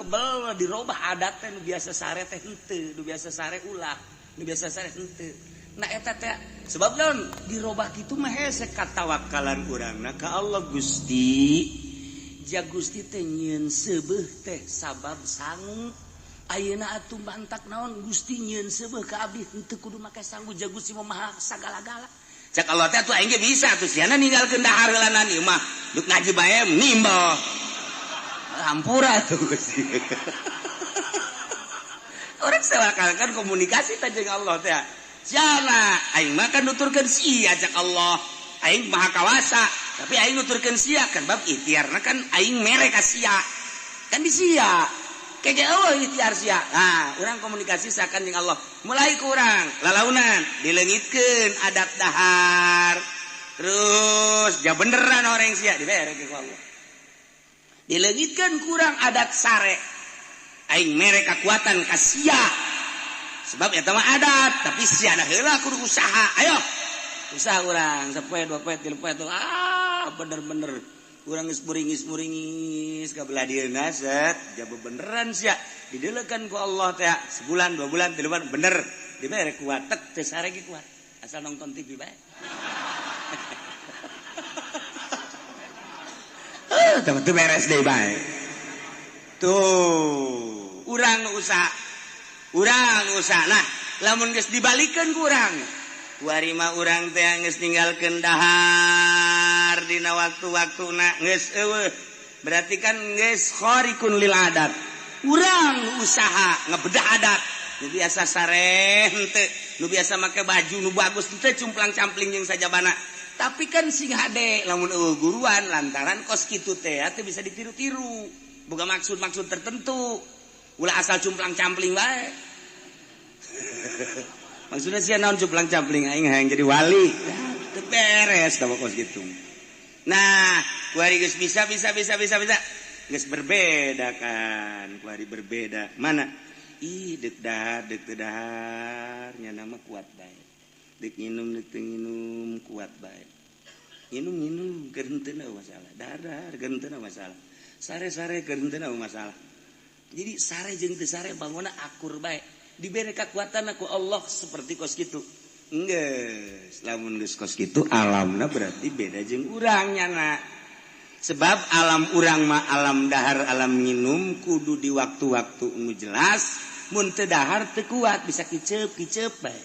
kebel dirobah adat teh nu biasa sare teh henteu, nu biasa sare ulah, nu biasa sare henteu. Nah eta teh sebab naon dirobah kitu mah hese katawakalan urangna ka Allah Gusti. Ja Gusti teh nyieun seubeuh teh sabab sangu. Ayeuna atuh mantak naon Gusti nyieun seubeuh ka abdi henteu kudu make sangu ja Gusti mah maha sagala-gala. Cak Allah teh atuh aing ge bisa atuh siana ninggalkeun dahar heulanan ieu mah duk ngaji bae nimbel. Hampura tuh Gusti. Orang sewakalkan komunikasi teh jeung Allah teh. Siana aing mah kan nuturkeun sia cak Allah. Aing maha kawasa, tapi aing nuturkeun sia kan bab ikhtiarna kan aing mere ka sia. Kan di sia. Kege Allah ikhtiar sia. Nah, urang komunikasi sakan jeung Allah. Mulai kurang lalaunan dileungitkeun adat dahar. Terus ja beneran orang sia dibere ku Allah. Dileungitkeun kurang adat sare. Aing mere kakuatan ka sia. Sebab eta mah adat, tapi sia da heula kudu usaha. Ayo. Usaha urang sapoe dua poe tilu poe tuh ah bener-bener urang geus muringis-muringis ka belah dieuna set ja bebeneran sia dideulekeun ku Allah teh sebulan dua bulan tilu bulan bener dibere kuat tek teu sare ge kuat asal nonton TV bae. Teu beres deui bae. Tuh, urang usaha. Urang usaha. Nah, lamun geus dibalikeun ku urang. Kuari mah urang teh geus ninggalkeun dahar dina waktu-waktuna geus eueuh. Berarti kan geus kharikun lil adat. Urang usaha ngebedah adat. Nu biasa sareh henteu, nu biasa make baju nu bagus henteu cumplang-campling jeung sajabana. Tapi kan sing hade lamun eueuh guruan lantaran kos kitu teh teu bisa ditiru-tiru. Boga maksud-maksud tertentu. Ulah asal cumplang-campling bae. Maksudnya sia naon cumplang-campling aing hayang jadi wali. Teu beres tah kos kitu. Nah, kuari geus bisa bisa bisa bisa bisa. Geus berbeda kan, kuari berbeda. Mana? Ih, deuk dahar, deuk teu dahar, nya nama kuat bae. Dek nginum, dek nginum, kuat bae. Nginum-nginum, keur henteu masalah. Dahar-dahar, keur henteu masalah. Sare-sare, keur henteu masalah. Jadi sare jeung teu sare bangunna akur bae. Dibere kakuatan ku Allah seperti kos kitu. Geus, lamun geus kos kitu alamna berarti beda jeung urang nyana. Sebab alam urang mah alam dahar, alam nginum kudu di waktu-waktu nu jelas, mun teu dahar teu kuat bisa kiceup-kiceup bae.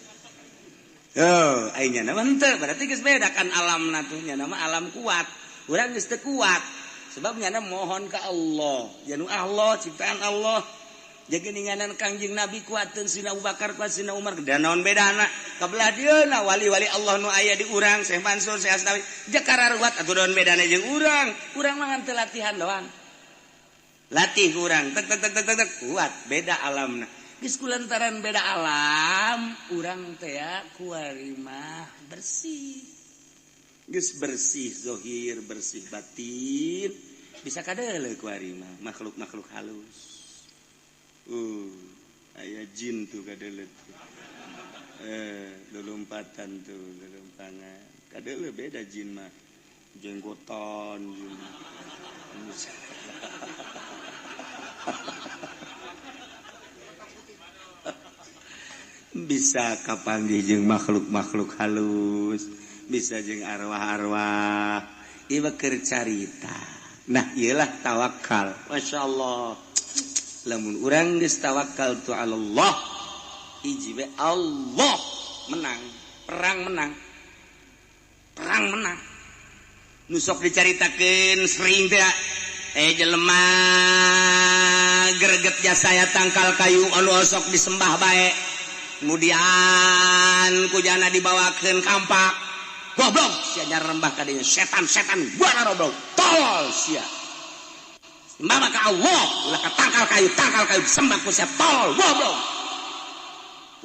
Oh, aing nyana mah henteu, berarti geus beda kan alamna tuh nyana mah alam kuat. Urang geus teu kuat. Sebab nyana mohon ka Allah, janu Allah ciptaan Allah. Jageninganan Kangjeng Nabi kuateun Sina Abu Bakar kuat Sina Umar dan naon bedana ka belah dieuna wali-wali Allah nu aya di urang Syekh Mansur Syekh Asnawi jakara ruwat atuh naon bedana jeung urang. Urang mah ngan teu latihan doang. Latih urang tek tek tek tek tek kuat beda alamna. Geus kulantaran beda alam urang teh kuari mah bersih. Geus bersih zahir, bersih batin, bisa kadeuleu kuari mah makhluk-makhluk halus. Aya jin tuh kadeuleu tuh. Lulumpatan tuh, lulumpangan. Kadeuleu beda jin mah. Jenggotan jin. Bisa kapanggih jeung makhluk-makhluk halus, bisa jeung arwah-arwah. Ieu keur carita. Nah, ieu lah tawakal. Masyaallah. Lamun urang geus tawakal tu Allah, hiji we Allah menang, perang menang. Perang menang. Nu sok dicaritakeun sering teh jelema greget jasa tangkal kayu anu osok disembah bae. Kemudian kujana dibawakeun kampak. Goblok sia nyarembah ka dinya setan-setan buana goblok. Tolol sia. Mama ka Allah, ulah ka tangkal kayu disembah ku sia tolol goblok.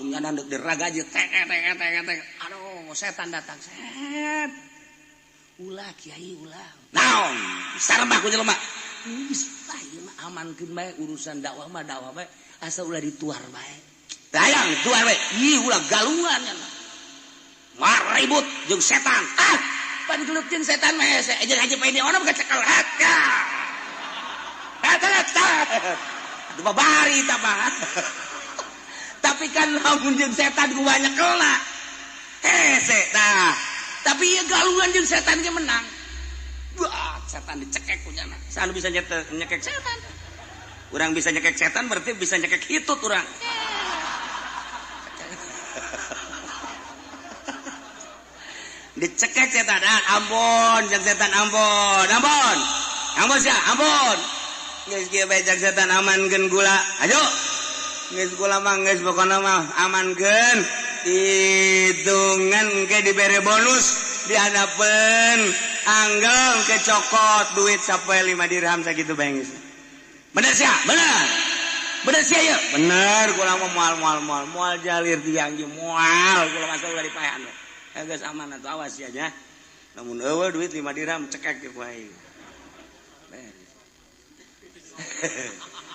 Punyana deuk diragaji tek tek tek tek. Aduh, setan datang. Set. Ulah kiai ulah. Naon? Sarembah ku jelema. Geus lah ieu mah amankeun bae urusan dakwah mah dakwah bae asa ulah dituar bae. Dayang dituar bae. Ih ulah galungan nya. Maribut jeung setan. Ah, pan gelut jeung setan mah hese. Jeung haji pae ono cekel. Atuh babari tah mah. Tapi kan lamun jeung setan ku banyak kela. Hese tah. Tapi ieu galungan jeung setan ge menang. Wah, setan dicekek ku nyana. Saha nu bisa nyekek setan? Urang bisa nyekek setan berarti bisa nyekek hitut urang. Dicekek setan, ampun jeung setan ampun, ampun. Ampun sia, ampun. Geus kieu bae jeung setan amankeun gula. Ayo. Geus gula mah geus pokona mah amankeun. Hitungan ke dibere bonus dihanapeun anggel ke cokot duit sampai 5 dirham sakitu bae geus. Bener sia, bener. Bener sia ieu. Bener kula mah moal moal moal moal jalir tiang jeung moal kula mah ulah dipaehan. Geus aman atuh awas sia nya. Lamun eueuh duit 5 dirham cekek ku aing.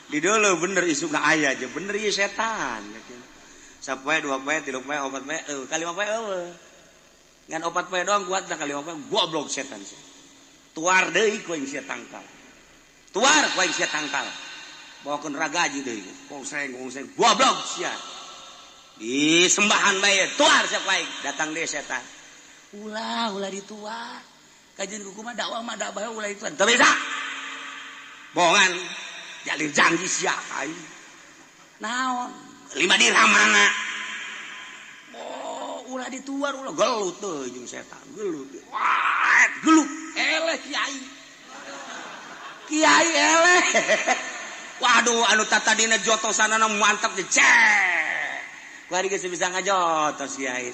Di dulu bener isukna aya aja bener ieu setan. Sapoe 2 poe 3 poe 4 poe eueuh ka 5 poe eueuh. Ngan 4 poe doang kuat da ka 5 poe goblok setan sia. Tuar deui ku aing sia tangkal. Tuar ku aing sia tangkal. Bawakeun ragaji deui. Kongseng kongseng goblok sia. Di sembahan bae tuar sia ku aing. Datang deui setan. Ulah ulah dituar. Kajian ku kumaha dakwah mah dakwah ulah dituar. Teu bisa. Bohongan jalir janji sia aing. Naon? 5 dirham mana? Oh, ulah dituar ulah gelut teuing jeung setan, gelut. Wah, gelut. Eleh kiai. Kiai eleh. Waduh, anu tatadina jotosanana mantap deh. Cek. Kuari geus bisa ngajotos kiai.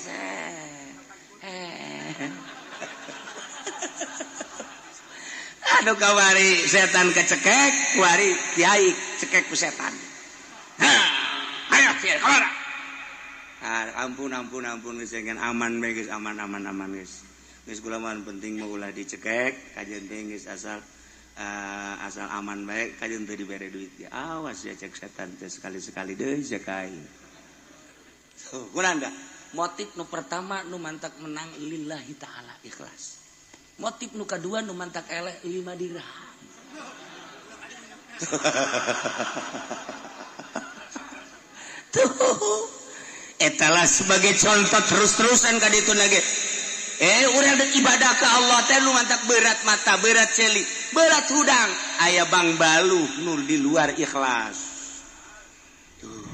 Aduh kawari setan kecekek, kuari kiai cekek ku setan. Ayo kiai kamana? Ampun ampun ampun geus aman bae geus aman aman aman geus. Geus kula mah penting mah ulah dicekek, kajeun teh geus asal asal aman bae kajeun teu dibere duit. Ya awas ya cek setan teh sekali-sekali deui cek aing. Tuh, kunaon da? Motif nu pertama nu mantak menang lillahi ta'ala ikhlas. Motif nu kadua nu mantak eleh 5 dirham. Tuh. Etalah sebagai contoh terus-terusan ka ditu lagi. Urang deuk ibadah ka Allah teh nu mantak berat mata, berat celi, berat hudang. Aya bang baluh nu di luar ikhlas. Tuh.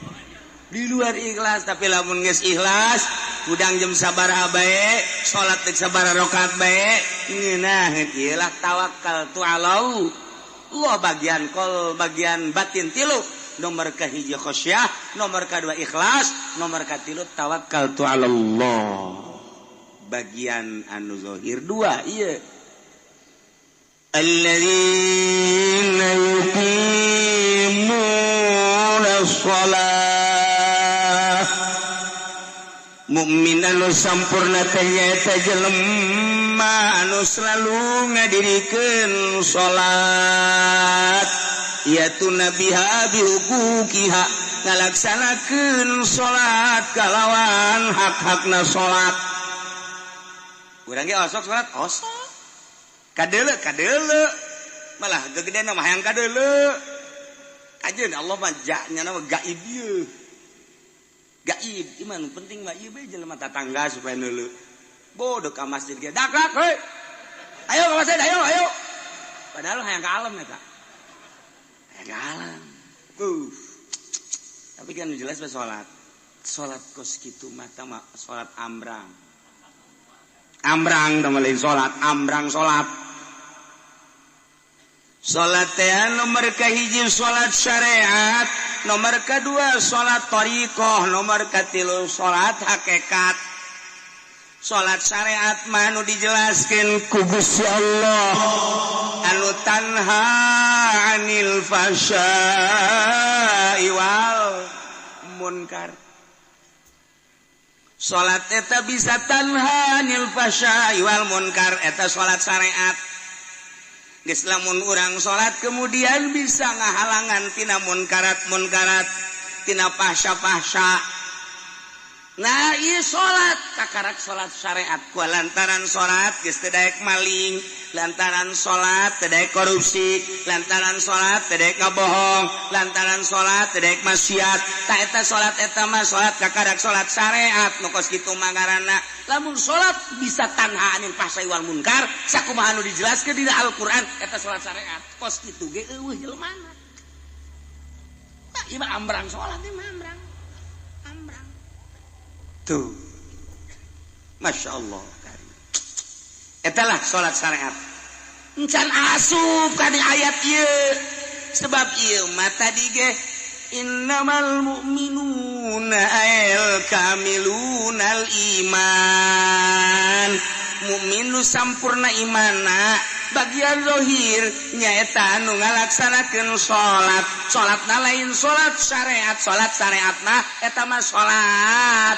Di luar ikhlas tapi lamun geus ikhlas hudang jam sabaraha bae, salat deuk sabaraha rakaat bae, ngeunaheun ieu lah tawakal tu alau. Allah bagian kol, bagian batin tilu. Nomor kahiji khasyah, nomor kadua ikhlas, nomor katilu tawakal tu alallah. Bagian anu zahir dua ieu. Alladzina yuqimuna shalah. Mukmin anu sampurna teh nyaeta jelema anu selalu ngadirikeun salat. Yaitu nabiha bihuquqiha ngalaksanakeun salat kalawan hak-hakna salat. Urang ge osok salat osok. Kadeuleu kadeuleu. Malah gegedeuna mah hayang kadeuleu. Kajeun Allah mah nya mah gaib ieu. Gaib iman penting mah ieu bae jelema tatangga supaya neuleu. Bodoh ka masjid ge daklak heuy. Ayo ka masjid ayo ayo. Padahal hayang ka alam eta. Galang. Tapi kan jelas pas salat. Salat kos kitu mata mah salat ambrang. Ambrang teh lain salat, ambrang salat. Salat teh nomor kahiji salat syariat, nomor kedua salat thariqah, nomor katilu salat hakikat. Salat syariat mah nu dijelaskeun ku Gusti Allah anu tanha anil fahsya'i wal munkar. Salat eta bisa tanha anil fahsya'i wal munkar eta salat syariat. Geus lamun urang salat kemudian bisa ngahalangan tina munkarat-munkarat, tina fahsya-fahsya. Nah ieu salat kakarak salat syariat ku lantaran salat geus teu daek maling, Lantaran salat teu daek korupsi, lantaran salat teu daek ngabohong, lantaran salat teu daek maksiat. Tah, eta salat eta mah salat kakarak salat syariat nu kos kitu mah ngaranna. Lamun salat bisa tanha anil fahsai wal munkar sakumaha anu dijelaskeun dina Al-Qur'an, eta salat syariat. Kos kitu ge euweuh jelema. Tah, ieu mah ambrang salat, ieu mah ambrang. Ambrang. Tuh. Masya Allah. Etalah salat syariat. Encan asup ka di ayat ieu. Sebab ieu mah tadi ge innamal mu'minuna al kamilunal iman. Mukmin nu sampurna imana bagian zahir nyaeta anu ngalaksanakeun salat. Salatna lain salat syariat, salat syariatna eta mah salat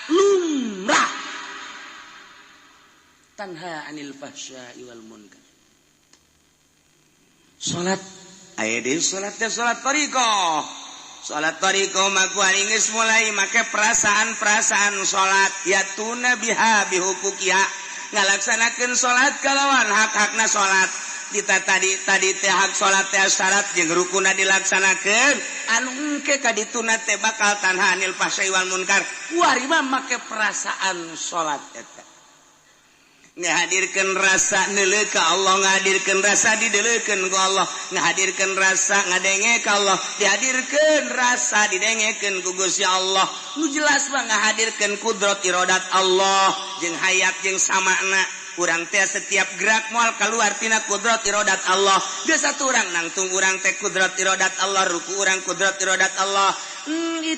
lumrah. Tanha anil fahsya'i wal munkar. Salat aya deui, salat teh salat thariqah. Salat thariqah mah ku geus mulai make perasaan-perasaan salat, yatuna biha bihuquqiha, ngalaksanakeun salat kalawan hak-hakna salat. Kita tadi tadi teh hak salat teh syarat jeung rukuna dilaksanakeun, anu engke ka dituna teh bakal tanha anil fahsya'i wal munkar. Kuari mah make perasaan salat eta ngahadirkan rasa neuleuh ka Allah, ngahadirkan rasa dideuleukeun ku Allah, ngahadirkan rasa ngadenge ka Allah, dihadirkeun rasa didengekeun ku Gusti Allah. Nu jelas mah ngahadirkeun kudrat iradat Allah jeung hayat jeung samakna. Urang teh setiap gerak moal keluar tina kudrat iradat Allah. Geus satu urang nangtung urang teh kudrat iradat Allah, ruku urang kudrat iradat Allah,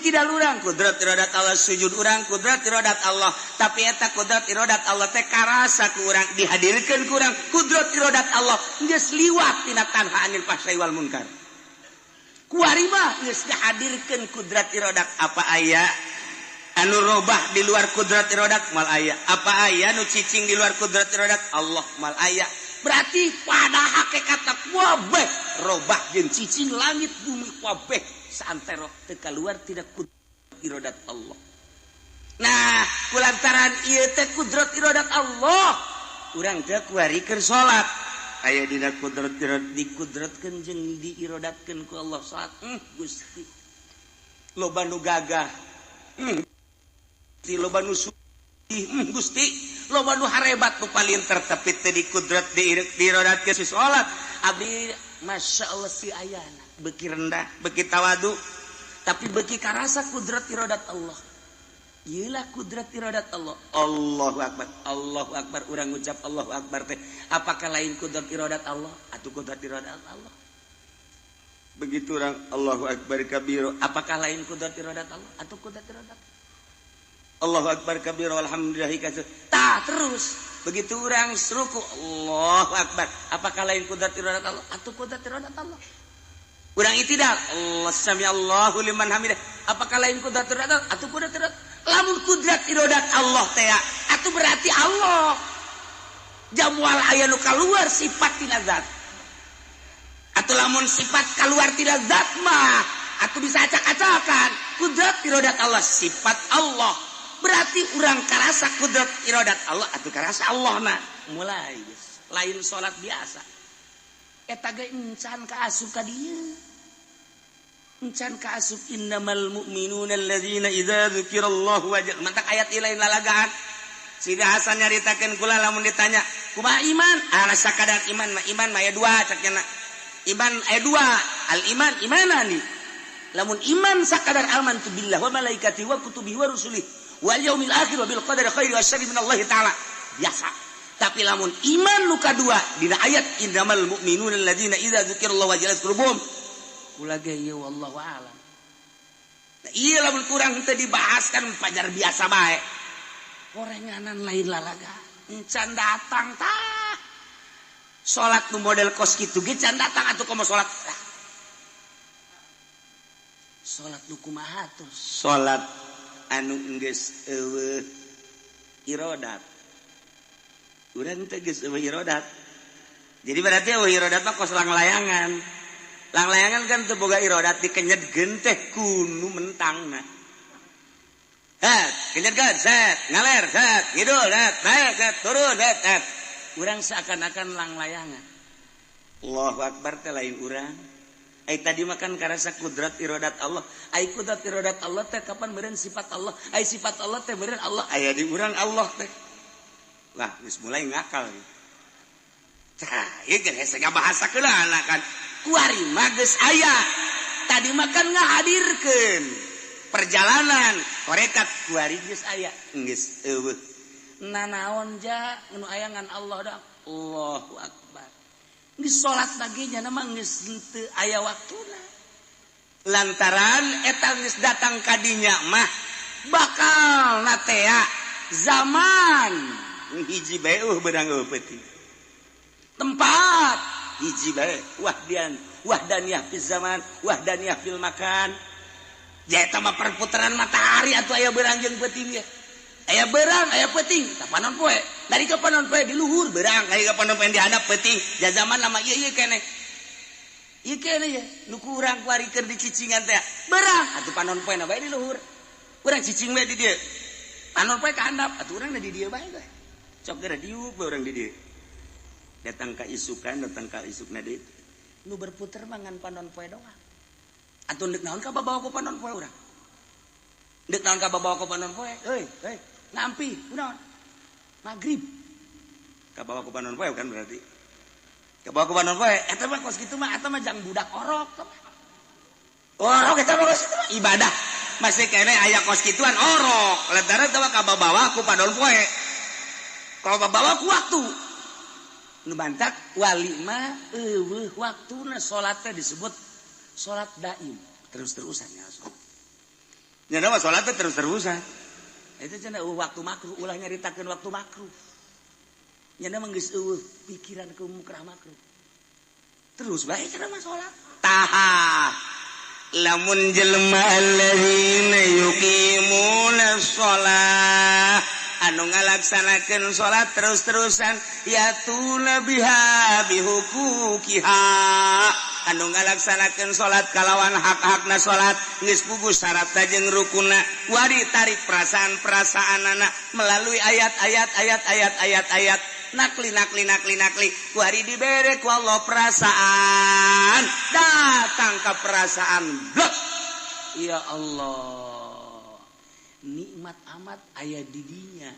tidak urang kudrat iradat Allah, sujud urang kudrat iradat Allah. Tapi eta kudrat iradat Allah teh karasa ku urang, dihadirkeun ku urang kudrat iradat Allah, geus liwat tina tanha anil fahsai wal munkar. Kuari mah geus dihadirkeun kudrat iradat. Apa aya anu robah di luar kudrat iradat? Mal aya. Apa aya nu cicing di luar kudrat iradat Allah? Mal aya. Berarti pada hakikat kabeh robah jeung cicing, langit bumi kabeh saantero teu keluar tidak kudrat iradat Allah. Nah, kulantaran ieu teh kudrat iradat Allah, urang teh kuari keur salat aya dina kudrat iradat, dikudratkeun jeung diirodatkeun ku Allah salat. Gusti, loba nu gagah. Gusti, loba nu sugih. Gusti, loba nu harebat, nu palinter, tapi teu dikudrat diirodatkeun si salat. Abdi Masya Allah si ayana beki rendah, beki tawadu, tapi beki karasa kudrat iradat Allah. Iyalah kudrat iradat Allah. Allahu Akbar, Allahu Akbar. Urang ngucap Allahu Akbar teh apakah lain kudrat iradat Allah atau kudrat iradat Allah? Begitu orang Allahu Akbar kabiro, apakah lain kudrat iradat Allah atau kudrat iradat? Allahu Akbar kabiro, alhamdulillah katsir. Tah, terus begitu orang ruku Allahu Akbar, apakah lain kudrat iradat Allah atau kudrat iradat Allah? Urang itidal, Allah sami Allahu liman hamidah, apakah lain kudrat iradat Allah atau kudrat iradat? Lamun kudrat iradat Allah teh atau berarti Allah jamual aya nu kaluar sifat tina zat. Atau lamun sifat keluar tina zat mah atau bisa acak-acakan. Kudrat iradat Allah sifat Allah, berarti urang karasa kudrat iradat Allah atau karasa Allah. Nah, mulai lain salat biasa. Eta ge encan ka asup ka dieu, encan ka asup innamal mu'minuna alladzina idza dzukirallahu wajal. Mantak ayat ieu lain lalagaan. Sidi Hasan nyaritakeun kula, lamun ditanya kumaha iman, ah, sakadar iman mah, iman mah aya dua, cak nya. Iman aya dua, al iman imanani. Lamun iman sakadar amantu billah wa malaikati wa kutubihi wa rusulihi wal yaumil akhir wa bil qadari khairi wa syarri min Allah taala, biasa. Tapi lamun iman nu kadua dina ayat innamal mu'minuna alladzina idza dzukirallahu wajilat qulubuhum, kula ge ieu wallahu alam. Nah, iya, lamun kurang teu dibahas kan pajar biasa bae orenganan, lain lalaga. Encan datang tah salat nu model kos kitu ge can datang. Atuh komo salat, salat nu kumaha tuh? Salat anu geus euweuh irodat. Urang teh geus euweuh irodat, jadi berarti euweuh irodat mah kos langlayangan. Langlayangan kan teu boga irodat, dikenyetkeun teh kunu mentangna. Het, kenyetkeun, set, ngaler, set, ngidul, set, naik, set, turun, set, set. Urang seakan-akan langlayangan. Allahu Akbar teh lain urang. Ai tadi makan karasa kudrat irodat Allah. Ai kudrat irodat Allah teh kapan meureun sifat Allah. Ai sifat Allah teh meureun Allah aya di urang Allah teh. Lah geus mulai ngakal. Tah, ieu geus hese ngabahasa keula kan. Kuari mah geus aya. Tadi makan ngahadirkeun perjalanan tarekat kuari geus aya. Geus eueuh. Nanaon ja nu aya ngan Allah dah. Allahu Akbar. Geus salat lagi nya mah geus henteu aya waktuna. Lantaran eta geus datang ka dinya mah bakal natea zaman hiji bae beurang eueuh peuting. Tempat hiji bae wahdian wahdaniyah fil zaman wahdaniyah fil makan. Ja eta mah perputaran matahari atuh aya beurang jeung peuting ge. Aya beurang aya peuting ka panon poe. Dari ka panon poe di luhur beurang, aya ka panon poe di handap peuting. Ja zaman lama ieu ieu keneh. Ieu keneh ye nu ku urang kuari keur dicicingan teh. Beurang atuh panon poe na bae di luhur. Urang cicing bae di dieu. Panon poe ka handap atuh urang di dieu bae. Sok geura diuk bae urang di dieu. Datang ka isukan, datang ka isukna deui. Nu berputer mah ngan panon poe doang. Atuh deuk naon ka babawa ku panon poe urang? Deuk naon ka babawa ku panon poe? Euy, euy. Nampi, kunaon? Maghrib. Kabawa ku panon poe kan berarti. Kabawa ku panon poe, eta mah kos kitu mah eta mah jang budak orok. Orok eta mah kos kitu mah ibadah. Masih kene aya kos kituan orok. Lantaran eta mah kabawa ku panon poe. Kabawa ku waktu. Nu bantak wali mah eueuh waktuna salat teh disebut salat daim, terus-terusan ya. Nya mah salat teh terus-terusan. Itu cenah waktu makruh, ulah nyaritakeun waktu makruh. Nya mah geus eueuh pikiran ke mukrah makruh. Terus bae cenah mah salat. Taha. Lamun jelema alladzina yuqimuna shalah anu ngalaksanakeun salat terus-terusan yatuna biha bihuquqiha anu ngalaksanakeun salat kalawan hak-hakna salat geus puguh syaratna jeung rukunna wari tarik perasaan-perasaanana melalui ayat-ayat ayat-ayat ayat-ayat nakli nakli nakli nakli wari dibere ku Allah perasaan datang ke perasaan blok ya Allah nikmat amat aya di dinya.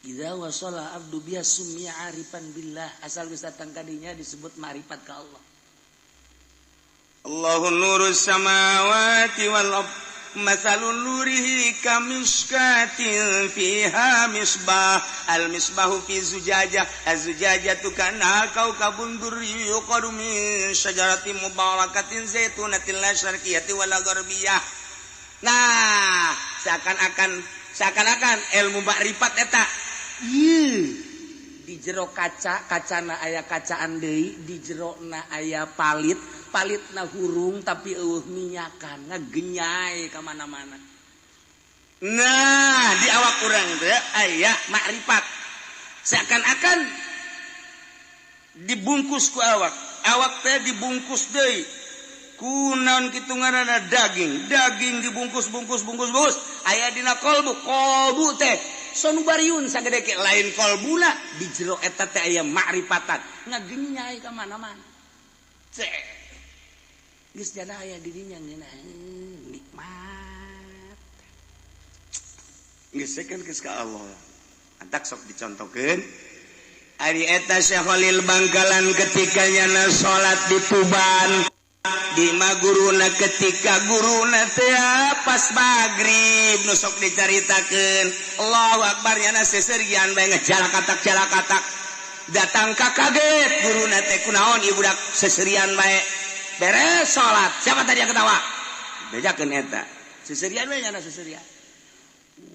Idza wasala abdu biha summiya arifan billah asal geus datang ka dinya disebut ma'rifat ka Allah. Allahu nurus samawati wal ard mathalun nurihi kamishkatin fiha misbah al misbahu fi zujajah az-zujajatu kana kawkabun durri yuqadu min syajaratin mubarakatin zaitunatin la syarqiyatin wala gharbiyah. Nah, seakan-akan ilmu makrifat eta. Ieu di jero kaca, kacana aya kacaan deui, di jerona aya palit, palitna hurung tapi eueuh minyakan, ngagenyai ka mana-mana. Nah, di awak urang teh aya makrifat. Seakan-akan dibungkus ku awak, awak teh dibungkus deui. Kunaon kitu ngaranna daging, daging dibungkus bungkus bungkus bungkus aya dina kolbu, kolbu teh sonubariun sagede ke lain kolbuna di jero eta teh aya makrifatan ngagenyai ka mana-mana. Cek geus jana aya di dinya ngeunah nikmat. Geus kan geus ka Allah. Antak sok dicontokeun ari eta Syekh Khalil Bangkalan ketika nyana salat di Tuban di maguruna ketika guruna teh pas magrib nu sok dicaritakeun Allahu Akbar nyana seserian bae ngejalakatak-jalakatak datang ka kaget guruna teh kunaon ieu budak seserian bae beres salat siapa tadi yang ketawa bejakeun eta seserian bae nyana seserian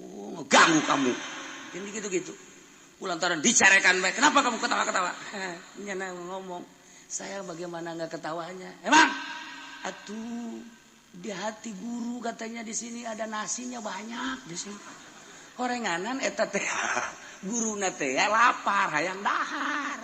oh ganggu kamu gini gitu-gitu lantaran dicarekan bae kenapa kamu ketawa-ketawa nyana ngomong saya bagaimana nggak ketawanya? Emang? Atuh di hati guru katanya di sini ada nasinya banyak di sini. Horenganan eta teh guruna teh lapar hayang dahar.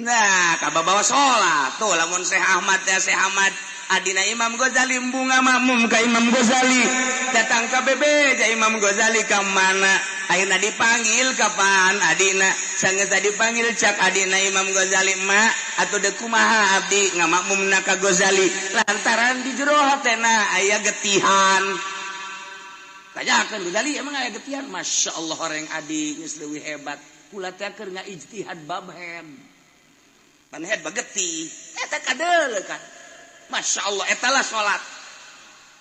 Nah, kababawa salat tuh lamun Syekh Ahmad teh Syekh Ahmad adina Imam Ghazali bunga makmum ka Imam Ghazali datang ka bebeja Imam Ghazali ka mana? Ayeuna dipanggil kapan adina sanggeus dipanggil cak adina Imam Ghazali ma atuh deuk kumaha abdi ngamakmumna ka Ghazali lantaran di jero hatena aya getihan. Tanyakeun Ghazali emang aya getihan? Masya Allah orang adi geus leuwih hebat. Kula teh keur ngaijtihad bab head. Pan head bagetih eta kadeuleu kan. Masya Allah eta lah salat.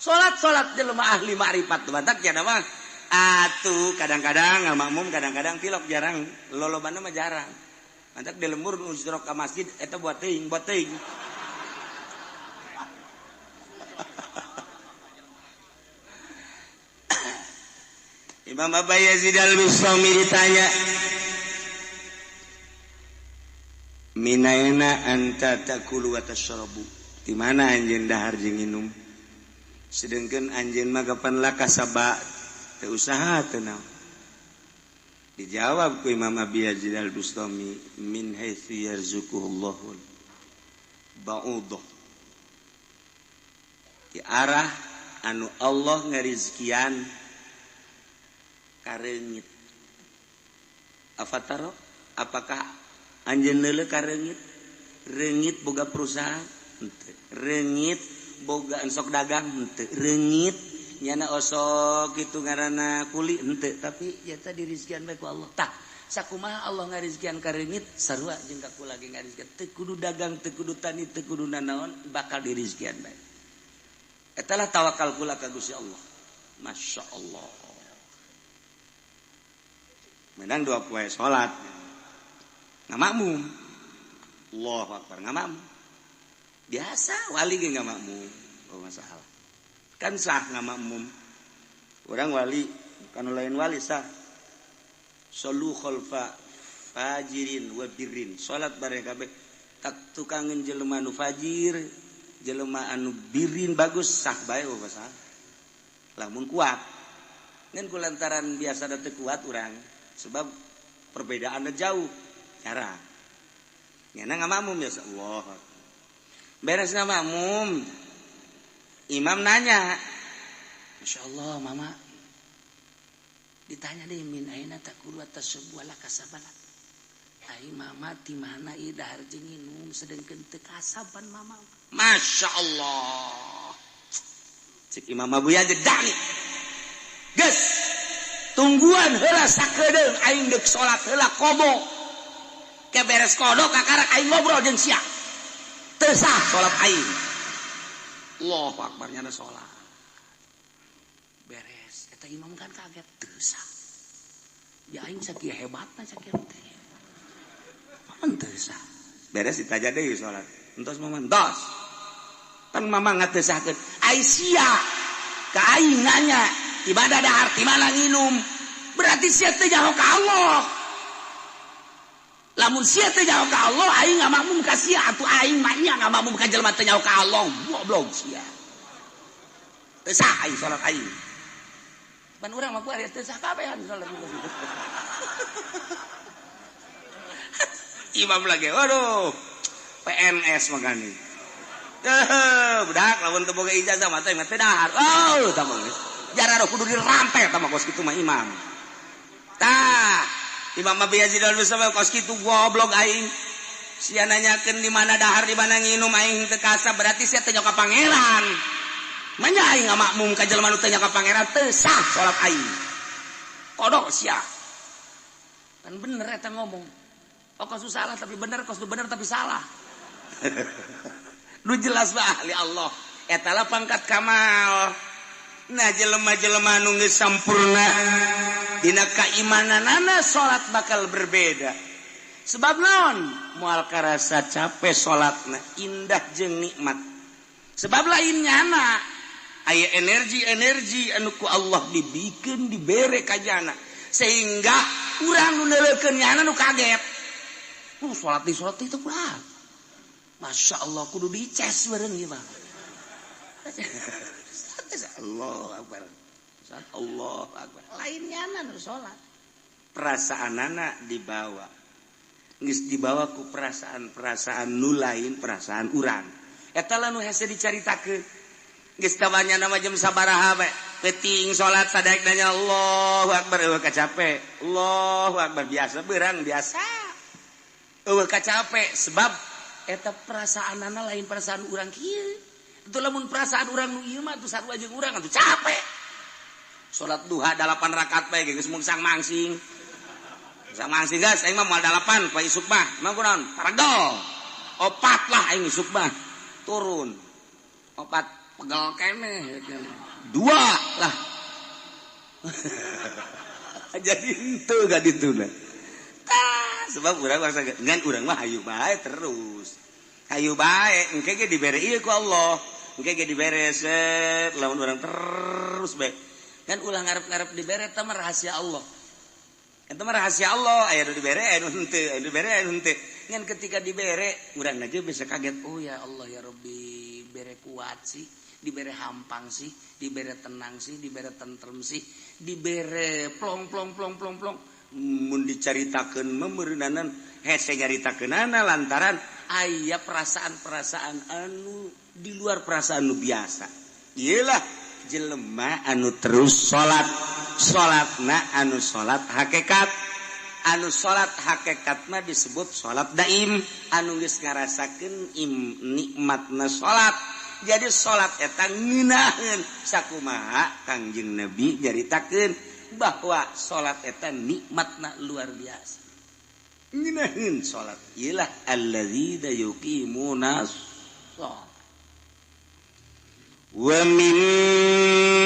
Salat-salat jelema ahli ma'rifat batak nya mah. Atuh kadang-kadang ngamakmum kadang-kadang tilok jarang lolobana mah jarang. Mantak di lembur nu jorok ka masjid eta buat teuing buat teuing. Imam Abu Yazid Al-Bustami ditanya, "Minaina anta takulu wa tashrabu?" Di mana anjeun dahar jeung minum? Sedengkeun anjeun mah kapan lah kasaba teu usaha teu naon. Dijawab ku Imam Abi Yazid Al-Bustami, "Min haitsu yarzuquhullahu ba'udah." Di arah anu Allah ngarizkian kareungit. Afataro, apakah anjeun leuleuh kareungit? Reungit boga perusahaan henteu, reungit boga ensok dagang henteu, reungit nyana osok kitu ngaranna kuli henteu, tapi eta dirizkian bae ku Allah. Tah, sakumaha Allah ngarizkian ka reungit sarua jeung ka kula ge ngarizkian. Teu kudu dagang, teu kudu tani, teu kudu nanaon, bakal dirizkian bae. Eta lah tawakal kula ka Gusti Allah. Masya Allah. Menang dua poe salat. Ngamakmum. Allahu akbar ngamakmum. Biasa wali ge ngamakmum, oh masalah. Kan sah ngamakmum. Orang wali, bukan lain wali sah. Solu khalfa fajirin wa birrin. Salat bareng kabeh tak tukangeun jelema nu fajir, jelema anu birin bagus sah bae oh masalah. Lamun kuat. Ngan kulantaran biasa da teu kuat urang. Sebab perbedaannya jauh cara nyana ngamakmum ya Allah beres ngamakmum imam nanya, Masya Allah mama ditanya deh min aina takulu atas sebuah kasabalat ai mama di mana ieu dahar jeung nginum sedengkeun teu kasaban mama. Masya Allah cek Imam Abu Yazid dani geus tungguan heula sakedeung aing deuk salat heula komo ke beres kodok kakarak aing ngobrol jeung sia teu sah salat aing. Allahu akbar nyana salat beres eta imam kan kaget teu sah ya aing sakieu hebatna sakieu teh paman teu sah beres ditaja deui salat entos mama entos pan mama ngatesahkeun ai sia ka aing nanya ibadah dahar di mana nginum berarti sia teh nyaho ka Allah. Lamun sia teh nyaho ka Allah aing ngamakmum ka sia atuh aing mah nya ngamakmum ka jelema teh nyaho ka Allah goblok sia teu sah aing salat aing pan urang mah kuari teu sah kabehan salat. Imam lagi waduh PNS makane teh budak lamun teu boga ijazah mah teh dahar oh tah mah jarang kudu dirantai tah kos kitu mah imam. Tah, Imam Abi Yazid Al-Bustami kos kitu goblok aing. Sia nanyakeun di mana dahar di mana nginum aing teu kasab berarti sia teu nyaho ka pangeran. Manya aing ngamakmum ka jelema nu teu nyaho ka pangeran teu sah salat aing. Kodok sia. Kan bener eta ngomong. Oh kos salah tapi bener, kos bener tapi salah. Nu jelas mah ahli Allah. Eta lah pangkat kamal. Nah jelema-jelema nu geus sampurna dina kaimananana salat bakal berbeda. Sebab naon? Moal karasa capek salatna, indah jeung nikmat. Sebab lain nyana aya energi-energi anu ku Allah dibikeun dibere ka jana sehingga urang nu neuleukeun nyana nu kaget. Salat di salat itu kurang. Masya Allah kudu dices bareng ieu mah. Allah akbar. Allah akbar. Lainnya nu salat. Perasaanana dibawa. Geus dibawa ku perasaan-perasaan nu lain perasaan urang. Eta lah nu hese dicaritakeun. Geus tabanya nama jam sabaraha bae. Peting salat sadaek nanya Allahu Akbar eueuh kacape. Allahu Akbar biasa beurang biasa. Eueuh kacape sebab eta perasaanana lain perasaan urang kieu. Itu lamun perasaan urang nu ieu mah atuh sarua jeung urang atuh capek. Salat duha 8 rakaat bae geus mungsang mangsing. Mungsang mangsing geus aing mah moal 8 poe isuk mah. Emang kunaon? Paregel. Opat lah aing isuk mah. Turun. Opat pegel keneh. 2 lah. Jadi henteu ga dituna. Tah, sebab urang mah ngan urang mah hayu bae terus. Hayu bae engke ge dibere ieu ku Allah. Engke ge dibere set lamun urang terus bae. Kan ulah ngarep-ngarep dibere eta mah rahasia Allah. Eta mah rahasia Allah, aya nu dibere aya nu henteu, aya nu dibere aya nu henteu. Ngan ketika dibere urang aja bisa kaget, oh ya Allah ya Rabbi, bere kuat sih, dibere hampang sih, dibere tenang sih, dibere tentrem sih, dibere plong plong plong plong plong. Mun dicaritakeun mah meureunanan hese nyaritakeunana lantaran aya perasaan-perasaan anu di luar perasaan nu biasa. Iyalah jelema anu terus salat, salatna anu salat hakikat. Anu salat hakikat mah disebut salat daim, anu geus ngarasakeun nikmatna salat. Jadi salat eta ngeunaheun sakumaha Kangjeng Nabi nyaritakeun bahwa salat eta nikmatna luar biasa. Ngeunaheun salat iyalah alladzina yuqimuna shalah wa mimma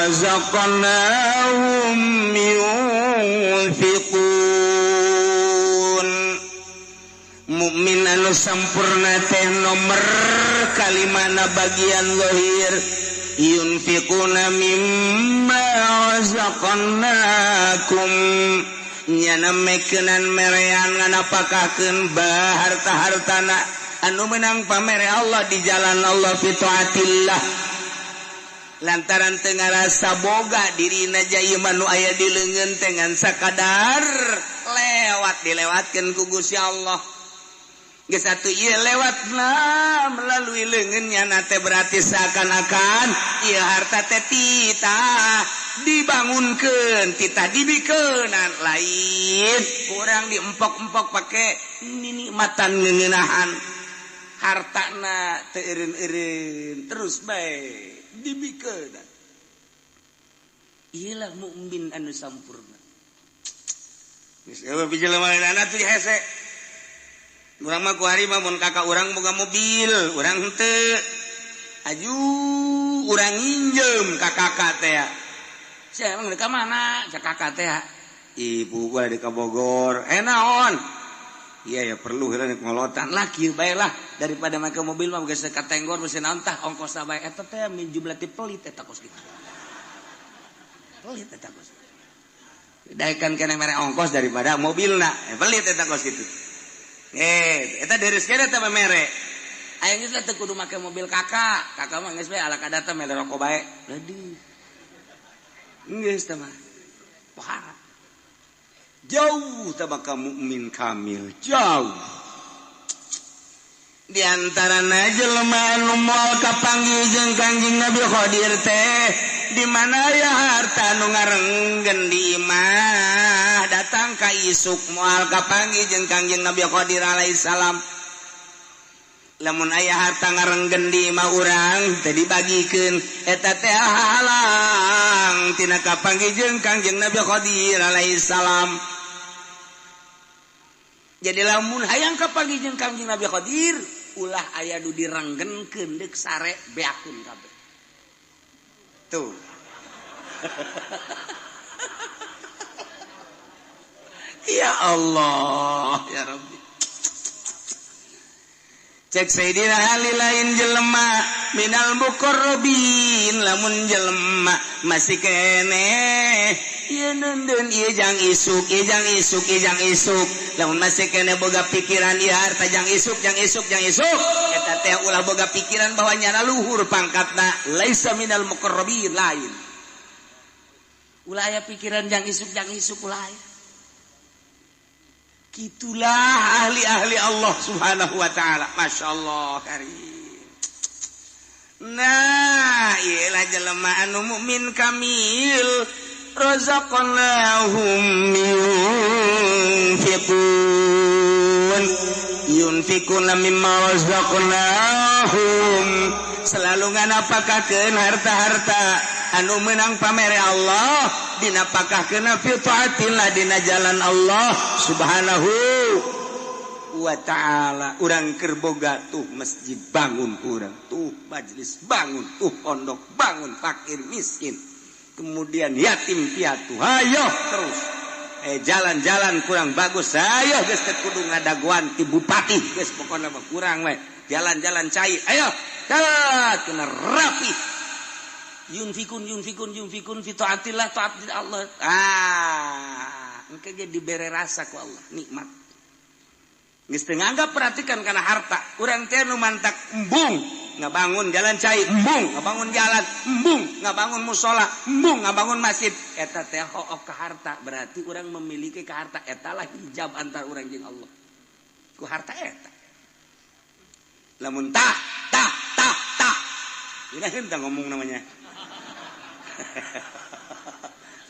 razaqnahum yunfiqun. Mukmin anu sampurna teh nomor kalimana bagian zahir yunfiquna mimma razaqnakum nyana mekeunan merean nganapakakeun harta-hartana anu menang pamere Allah di jalan Allah fi taatillah lantaran teu ngarasa boga dirina jaya manu aya di leungeun teh ngan sakadar lewat dilewatkeun ku Gusti Allah. Geus atuh ieu lewatna melalui leungeunnya na teh berarti seakan-akan ieu harta teh titah dibangunkeun, titah dibikeunan lain kurang diempok-empok pake ninikmatan ngeuneunahan hartana teu eureun-eureun terus bae dibikeunan. Iyalah mukmin anu sampurna. Geus eueuh jelema lainna tuh hese. Urang mah ku hari mah mun kakak urang boga mobil, urang henteu. Aju urang nginjem ka kakak teh. Sia emang deuk ka mana? Cak kakak teh. Ibu gua di ka Bogor. Naon? Iya ya perlu heula ngolotan lah kieu bae lah daripada make mobil mah geus ka tenggor geus naon tah ongkosna bae eta teh min jumlah ti pelit eta kos kitu. Pelit eta kos. Daekan keneh mere ongkos daripada mobilna. Pelit eta kos kitu. Eta deres kene teh mere. Aya geus teh kudu make mobil kakak. Kakak mah geus bae ala kadata mere rokok bae. Aduh. Geus teh mah. Pohara. Jauh teh maka mukmin kamil, jauh. Di antarana jelema anu moal kapanggih jeung Kangjeng Nabi Khadir teh di mana aya harta anu ngarenggen di imah datang ka isuk moal kapanggih jeung Kangjeng Nabi Khadir alaihi salam. Lamun aya harta ngarenggen di imah urang teh dibagikeun eta teh halang tina kapanggih jeung Kangjeng Nabi Khadir alaihi salam. Jadi lamun hayang kapanggih jeung Kangjeng Nabi Khadir ulah aya nu direnggenkeun deuk sare beakeun kabeh. Tuh. Ya Allah, ya Rabbi. Cek Sayyidina Ali lain jelema minal muqarrabin lamun jelema masih keneh ieu neundeun ieu jang isuk ieu jang isuk ieu jang isuk lamun masih keneh boga pikiran ieu harta jang isuk jang isuk jang isuk eta teh ulah boga pikiran bahwa nyana luhur pangkatna laisa minal muqarrabin lain ulah aya pikiran jang isuk ulah aya. Kitulah ahli-ahli Allah Subhanahu wa taala. Masya Allah karim. Nah, iyalah jelema anu mukmin kamil razaqnahum yunfiqun yunfiquna mimma razaqnahum selalu nganapakakeun harta-harta anu meunang pamere Allah dinapakahkeun fi taatillah dina jalan Allah subhanahu wa ta'ala. Urang keur boga tuh masjid bangun, urang tuh majelis bangun, tuh pondok bangun, fakir miskin, kemudian yatim piatu, ayo terus jalan-jalan kurang bagus, ayo geus teu kudu ngadaguan ti bupati, geus pokona mah kurang we jalan-jalan cai, ayo kena rapi yunfikun yunfikun yunfikun fi taatillah taat Allah. Ah, engke ge dibere rasa ku Allah nikmat. Geus teu nganggap perhatikan kana harta. Urang teh nu mantak embung ngabangun jalan cai, embung ngabangun jalan, embung ngabangun musola, embung ngabangun masjid. Eta teh hook ka harta, berarti urang memiliki ka harta. Eta lah hijab antar urang jeung Allah. Ku harta eta. Lamun tah tah tah tah. Ini henteu ngomong namanya.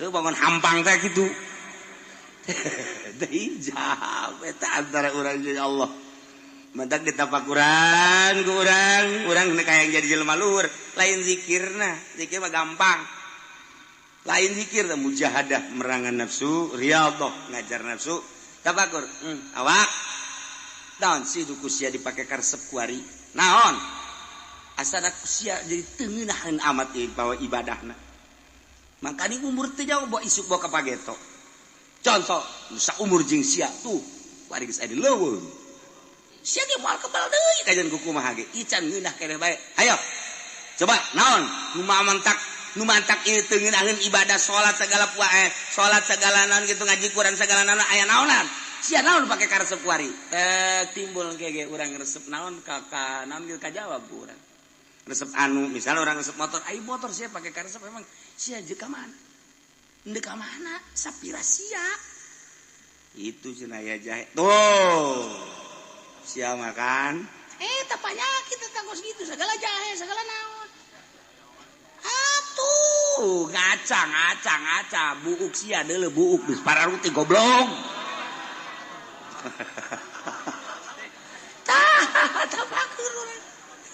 Lu bangun hampang teh kitu. Hijab eta antara urang jeung Allah. Mantak ditapakuran ku urang, urang hayang jadi jelema luhur, lain zikirna, zikir mah gampang. Lain zikir teh mujahadah merangan nafsu, riyadhah ngajar nafsu, tafakur. Awak naon sih ku sia dipake karesep kuari? Naon? Asana ku sia jadi teu ngeunaheun amat ieu bawa ibadahna. Mangkani umur teu jauh bawa isuk bawa ka pageto. Contoh, saumur jeung sia tuh, kuari geus aya di leuweung. Sia ge moal kebal deui kajian ku kumaha ge, ican ngeunah keneh bae. Hayo. Coba naon nu mantak ieu teu ngeunaheun ibadah salat segala salat segala naon kitu ngaji Quran segala naon aya naonan. Sia naon pake karesep kuari? Timbul ge ge urang resep naon ka naon ge kajawab ku urang. Resep anu, misalnya orang resep motor, ai motor sia pake karesep emang sia jeung ka mana? Ndek ka mana? Sapira sia. Itu cenah aya jahe. Tuh. Sia makan. Tah panyakit eta kos kitu segala jahe, segala naon. Atuh, ngaca ngaca ngaca buuk sia deuleu buuk geus pararuti goblok. Tah, tapakur urang.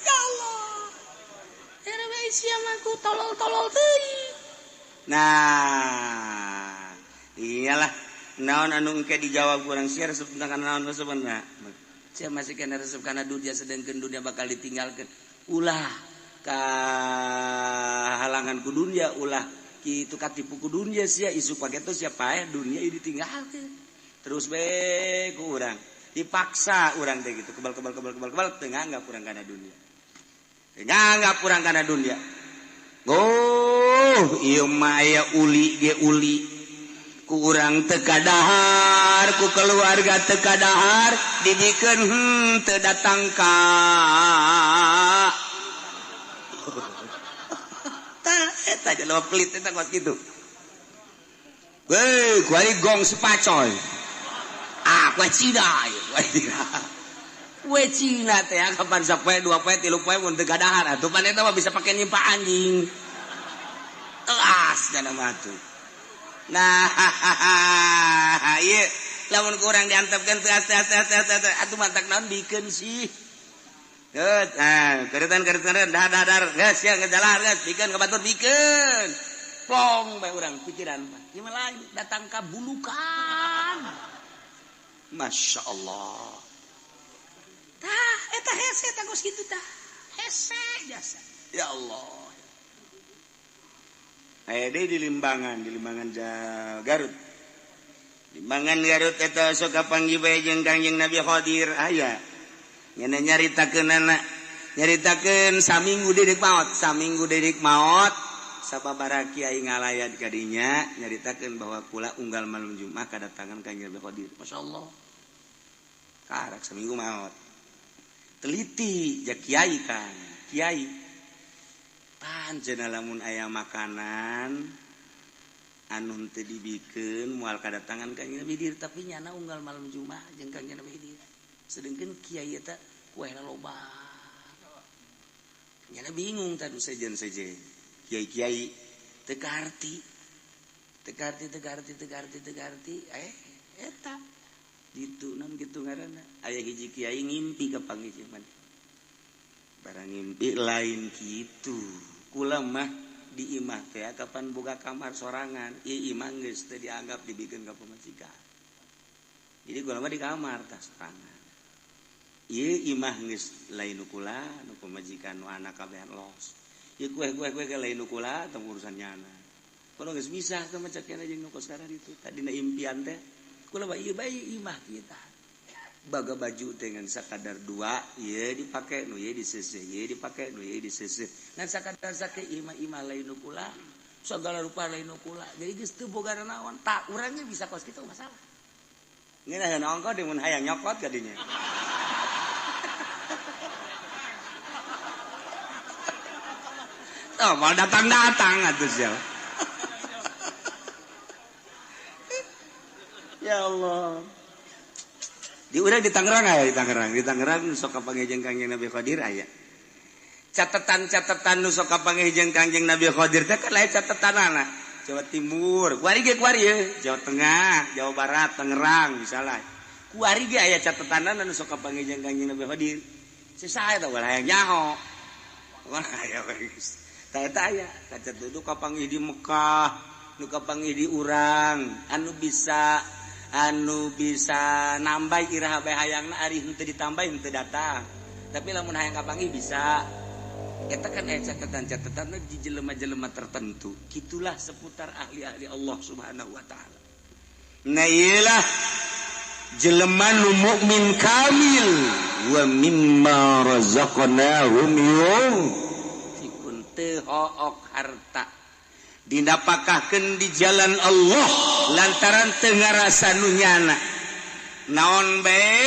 Ya Allah. Era bae sia mah ku tolol-tolol teuing. Nah, iyalah naon anu engke dijawab kurang sia resep tentang naon resepna. Sia masih kena resep kana dunia sedengkeun dunia bakal ditinggalkeun. Ulah ka halangan ku dunia, ulah kitu katipu ku dunia sia isuk pageto sia paeh dunia ieu ditinggalkeun. Terus be ku urang dipaksa urang teh gitu kebal kebal kebal kebal kebal teu nganggap urang kana dunia. Teu nganggap urang kana dunia. Oh, ieu mah aya uli ge uli. Ku urang teu kadahar, ku keluarga teu kadahar, dibikeun teu datang ka. Tah eta jelema pelit eta kos kitu. Weh, kuari gong sepacoy. Ah, kuari Cina ieu, kuari Cina teh kapan sapoe dua poe tilu poe mun teu kadahar atuh pan eta mah bisa pake nyimpa anjing. Telas dana mah tuh. Nah, ieu lamun kurang diantepkeun teas teas teas teas atuh mantak naon bikeun sih. Geus, nah, keretan keretan dah dah dah geus sia ngejalan geus bikeun ka batur bikeun. Plong bae urang pikiran mah. Ieu mah lain datang ka bulukan. Masya Allah. Tah, eta hese tah geus kitu tah. Hese jasa. Ya Allah. Aya deui di Limbangan Garut. Limbangan Garut eta sok kapanggih bae jeung Kangjeng Nabi Khadir aya. Nya nyaritakeunana, nyaritakeun saminggu deui maot, saminggu deui maot. Sababaraha kiai ngalayat ka dinya nyaritakeun bahwa kula unggal malam Jumat kadatangan Kangjeng Nabi Khadir. Masyaallah. Karak saminggu maot. Teliti ja kiai kan, kiai. Pan cenah lamun aya makanan anu teu dibikeun moal kadatangan Kangjeng Nabi Khidir, tapi nyana unggal malam Jumat jeung Kangjeng Nabi Khidir. Sedengkeun kiai eta kuehna loba. Nyana bingung tadi sejen-sejen. Kiai-kiai teu kaharti. Teu kaharti, teu kaharti, teu kaharti, teu kaharti. Eta ditu naon kitu ngaranna. Aya hiji kiai ngimpi ka panggih maneh. Barang ngimpi lain kitu. Kula mah di imah teh kapan boga kamar sorangan, ieu imah geus teu dianggap dibikeun ka pamajikan. Jadi kula mah di kamar tah sorangan. Ieu imah geus lain nu kula, nu pamajikan nu anak kabehan los. Ieu kue-kue ge lain nu kula, tong urusan nyana. Kula geus misah teh mah cek jeung nu kos itu. Tadina impian teh kula mah ieu bae imah kita. Baga baju dengan sakadar dua, ieu dipake nu ieu diseuseuh, ieu dipake nu ieu diseuseuh. Ngan sakadar sake imah-imah lain nu kula, sagala rupa lain nu kula. Jadi geus teu boga naon, tak urangnya bisa kos kitu masalah. Ngeunaheun ongko di mun hayang nyokot ka dinya. Oh, mau datang-datang atuh sia. Ya Allah. Di urang di Tangerang aya di Tangerang, di Tangerang sok kapanggih jeung Kangjeng Nabi Khadir aya. Catatan-catatan nu sok kapanggih jeung Kangjeng Nabi Khadir teh kan lain catatanana. Jawa Timur, kuari ge kuari ye, Jawa Tengah, Jawa Barat, Tangerang misalnya. Kuari ge aya catatanana nu sok kapanggih jeung Kangjeng Nabi Khadir. Sesah eta ulah hayang nyaho. Ulah aya geus. Tah eta aya, kacat duduk kapanggih di Mekah, nu kapanggih di urang, anu bisa nambah iraha bae hayangna ari henteu ditambah henteu datang. Tapi lamun hayang kapanggih bisa. Eta kan aya catatan-catatan di jelema-jelema tertentu. Kitulah seputar ahli-ahli Allah Subhanahu wa taala. Nah iyalah jelema nu mukmin kamil wa mimma razaqnahum yunfiqun teu hook harta dinapakahkeun di jalan Allah lantaran teu ngarasa nu nyana. Naon bae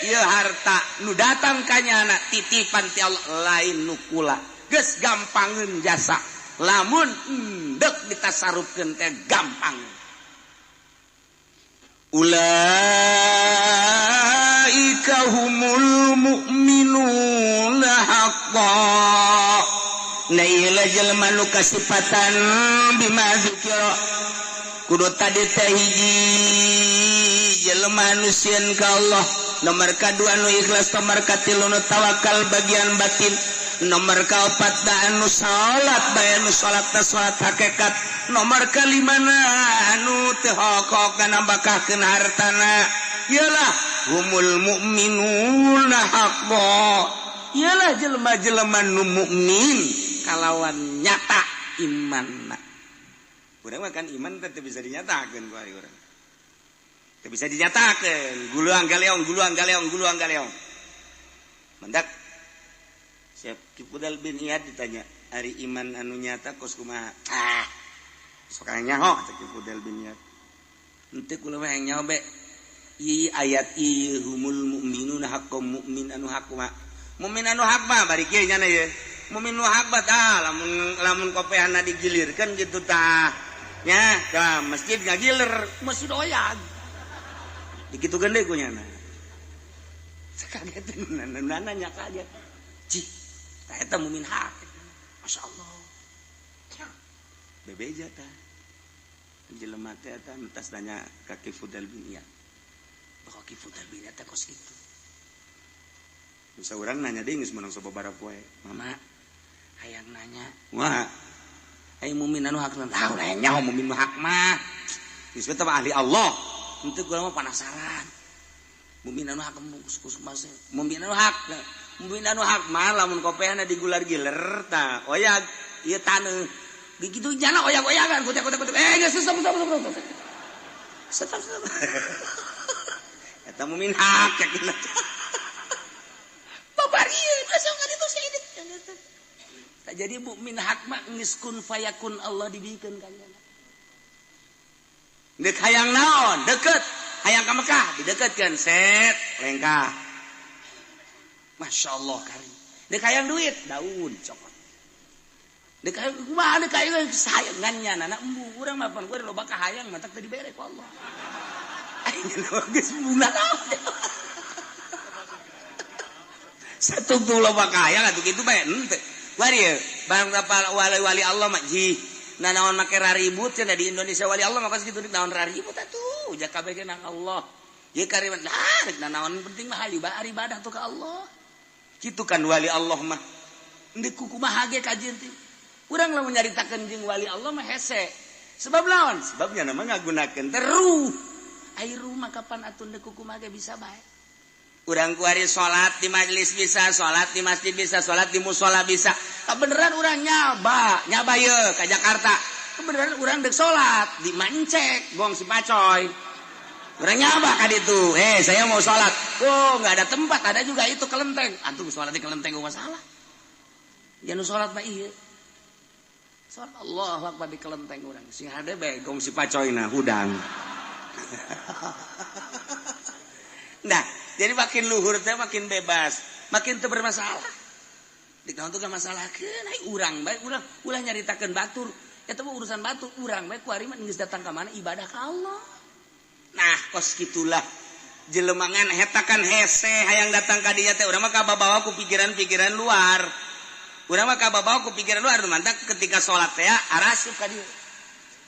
ieu harta nu datang ka nyana titipan ti Allah lain nu kula. Geus gampangeun jasa. Lamun endek ditasarufkeun teh gampang. Ulaika humul mu'minuna haqqan. Na ieu jelema nu kasipatan bima dzikira. Kudu tadi teh hiji jelema nu sieun ka Allah, nomor kadua nu ikhlas, nomor katilu nu tawakal bagian batin, nomor kaopat da anu salat bae nu salat teh salat hakikat, nomor kalimana anu teu hokok nambahkeun hartana. Iyalah humul mu'minuna haqqan. Iyalah jelema-jelema nu mukmin kalawan nyata imanna. Urang mah kan iman teh bisa dinyatakeun ku ari urang. Teu bisa dinyatakeun, guluang galeong, guluang galeong, guluang galeong. Mendak Syekh Fudhail bin Iyad ditanya, ari iman anu nyata kos kumaha? Ah. Sok nyaho cek Fudhail bin Iyad. Henteu kula mah hayang nyaho be. Ieu ayat ieu humul mu'minuna haqqan mu'min anu hak mah. Mukmin anu hak mah bari kieu nya ye. Mukmin nu hak mah tah lamun lamun kopehana digilirkeun kitu tah. Nya, ka masjid ngagiler, masjid oyag. Dikitukeun deui ku nyana. Sakageteun nanya kaget. Cih, tah eta mukmin hak. Masyaallah. Bebeja tah. Jelema teh eta entas nanya ka Ki Fudhail bin Iyad. Bahwa Ki Fudhail bin Iyad teh kos kitu. Bisa urang nanya deui geus meunang sababaraha poe. Mama, hayang nanya. Wah. Ai mukmin anu hak tah ulah nyaho mukmin nu hak mah. Geus teh ahli Allah. Henteu kula mah penasaran. Mukmin anu hak kus-kus mah. Mukmin anu hak. Mukmin anu hak mah lamun kopehna digular-giler tah oyag ieu taneuh. Begitu jana oyag-oyagan kutek-kutek. Geus stop stop stop. Stop stop. Eta mukmin hak yakin. Babarieun asa ngaditu sia ini. Tak jadi mukmin hak mah geus kun fayakun Allah dibikeun ka nyana. Deuk hayang naon? Deket. Hayang ka Mekah dideketkeun set lengkah. Masya Allah karim. Deuk hayang duit daun cokot. Deuk hayang kumaha deuk hayang sayangan nyana na embu urang mah pan loba kahayang matak teu dibere ku Allah. Aing geus bunga naon. Satu tuh loba kahayang atuh kitu bae henteu. Kuari bang wali-wali Allah mah ji. Nah naon make raribut cenah di Indonesia wali Allah mah kitu naon raribut atuh ja kabeh ge nang Allah. Ieu kariman lah rek naon penting mah hayu ibadah tuh ka Allah. Kitu kan wali Allah mah. Endek kumaha ge kajeun teh. Urang lamun nyaritakeun jeung wali Allah mah hese. Sebab naon? Sebabnya nama ngagunakeun teh ruh. Ai ruh mah kapan atuh endek kumaha ge bisa bae. Urang kuari salat di majelis bisa, salat di masjid bisa, salat di musola bisa. Kebeneran urang nyaba, nyaba ye ka Jakarta. Kebeneran urang dek salat di Mancek, gong si pacoy. Urang nyaba ka ditu. Saya mau salat. Oh, enggak ada tempat, ada juga itu kelenteng. Antum salat di kelenteng gua masalah. Ya nu salat mah ieu. Salat Allahu Akbar di kelenteng urang. Sing hade bae gong si pacoyna hudang. Nah, jadi makin luhur teh makin bebas, makin teu bermasalah. Di kawan tuh gak masalahkeun, ai urang bae urang ulah nyaritakeun batur. Eta mah urusan batur, urang bae kuari mah geus datang ka mana ibadah ka Allah. Nah, kos kitulah jelemangan hetakan hese hayang datang ka dinya teh urang mah kababawa ku pikiran-pikiran luar. Urang mah kababawa ku pikiran luar, mantak ketika salat teh arasup ka dieu.